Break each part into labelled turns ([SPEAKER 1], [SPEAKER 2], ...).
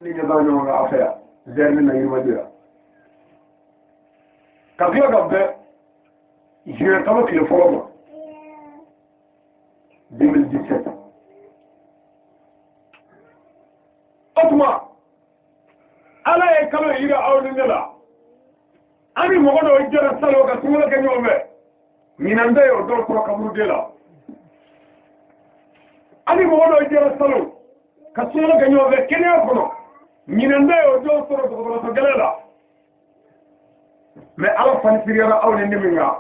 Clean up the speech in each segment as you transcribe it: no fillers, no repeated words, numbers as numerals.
[SPEAKER 1] Ni ɲɛ b'a ɲɔgɔn kan aw fɛ yan zɛrini na yirimajɔ ka tila ka bɛn juin kalo tile fɔlɔ ma 2017. O tuma Ala ye kalo yira aw ni ne la, an ni mɔgɔ dɔw jɛra salon ka sunkalo kɛ ɲɔgɔn fɛ, ɲinan ta ye o dɔw tora kaburuden la. An ni mɔgɔ dɔw jɛra salon ka sunkalo kɛ ɲɔgɔn fɛ kɛnɛya kɔnɔ, ɲinan ta ye o dɔw sɔrɔ dɔgɔtɔrɔso gɛlɛn la. Mɛ Ala fanisiriyara aw ni ne min kan,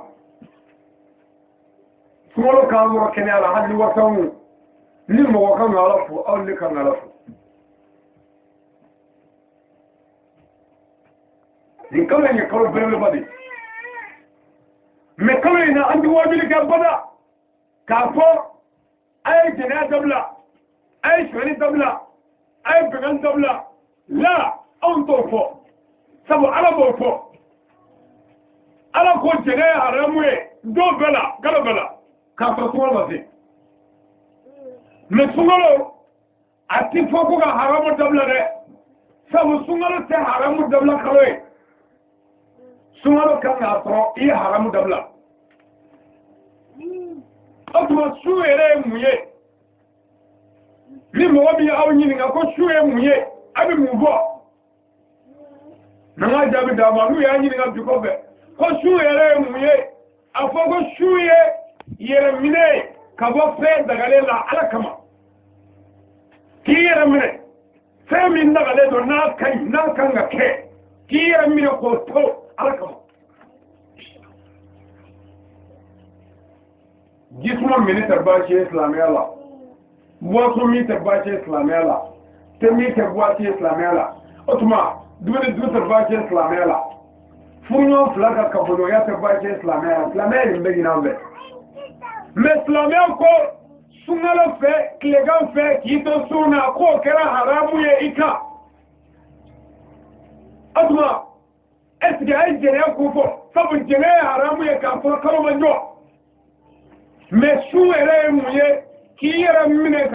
[SPEAKER 1] sunkalo k'an sɔrɔ kɛnɛya la, hali ni wasanw ni mɔgɔ kan ka Ala fo, aw ni ne kan ka Ala fo. Nin kalo in ye kalo belebeleba de ye, mɛ kalo in na an tɛ waajuli kɛ bada k'a fɔ a ye jɛnɛya dabila, a ye sonyali dabila, a ye bɛnkan dabila la, anw t'o fɔ, sabu Ala b'o fɔ. Ala ko jɛnɛya ye haramu ye don bɛɛ la, kalo bɛɛ la, k'a sɔrɔ sunkalo ma se. Mɛ sunkalo a ti fɔ ko ka haramu dabila dɛ, sabu sunkalo tɛ haramu dabila kalo ye. Sunkalo kan k'a sɔrɔ i ye haramu dabila. O tuma su yɛrɛ ye mun ye? Ni mɔgɔ min ye aw ɲininka ko su ye mun ye, a bɛ mun fɔ? N'an ka jaabi d'a ma, n'u y'a ɲininka bi kɔfɛ ko su yɛrɛ ye mun ye, a fɔ ko su ye yɛrɛminɛ ye ka bɔ fɛn dagalen la Ala kama, k'i yɛrɛ minɛ fɛn min dagalen don, n'a ka ɲi, n'a kan ka kɛ, k'i yɛrɛ minɛ k'o to Ala kama. Jisuma minni tɛ baasi ye silamɛya la, boisson min tɛ baasi ye silamɛya la, te min tɛ baasi ye silamɛya la, o tuma dumuni dun tɛ baasi ye silamɛya la, furuɲɔgɔn fila ka kafoɲɔgɔnya tɛ baasi ye silamɛya la. Silamɛya ye nin bɛɛ ɲini an fɛ. Mɛ silamɛya ko sunkalo fɛ, tilegan fɛ, k'i to sun na, k'o kɛra haramu ye i kan. O tuma est ce que a ye jɛnɛya ko fɔ? Sabu jɛnɛya ye haramu ye k'a sɔrɔ kalo ma jɔ. Mɛ sun yɛrɛ ye mun ye? K'i yɛrɛ minɛ.